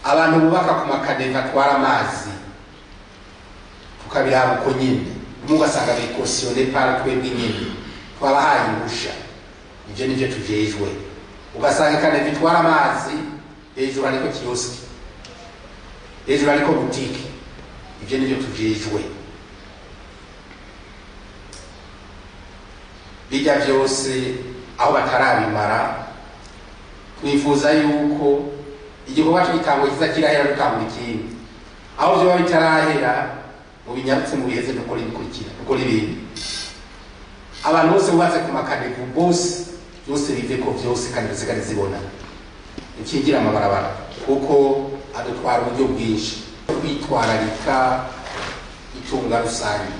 Abantu bubaka ku ma caniveaux atwara amazi, tukabiraba uko nyine, umwe ugasanga biri cautionné par twebwe nyine twabahaye ingusha. Ivyo nivyo tujejwe. Ugasanga caniveau itwara amazi, hejuru hariko kiosque, hejuru hariko boutique. Ivyo nivyo tujejwe. Bijya vyose aho batarabimara, twifuza yuko igikorwa cy'igitango kiza kirahera, dutangura ikindi. Aho vyoba bitarahera, mu binyarutse mu biheze, dukora ibikurikira, dukora ibindi. Abantu bose bubatse ku ma caniveaux bose, byose biveko vyose kandi bisigare zibona ikingira amabarabara, kuko adutwara uburyo bwinshi. Kwitwararika itunga rusange: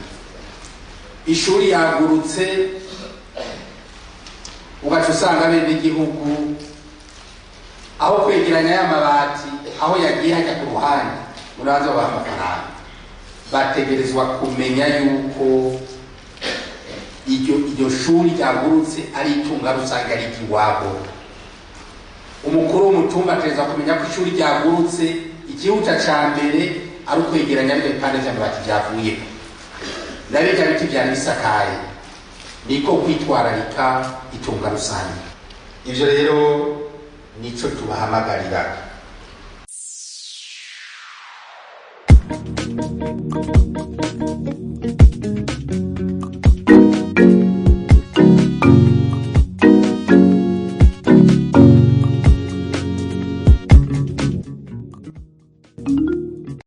ishuri yagurutse, ugaca usanga bene igihugu aho kwegeranya y'amabati aho yagiye hajya ku ruhande, murabanza babaha amafaranga. Bategerezwa kumenya yuko iryo shuri ryagurutse ari itunga rusange, ari iry'iwabo. Umukuru w'umutumba ategerezwa kumenya ko ishuri ryagurutse, ikihuta ca mbere ari ukwegeranya bino bipande vy'amabati vyavuyeko na birya biti vyari bisakaye. Niko kwitwararika itunga rusange. Ivyo rero nico tubahamagarira.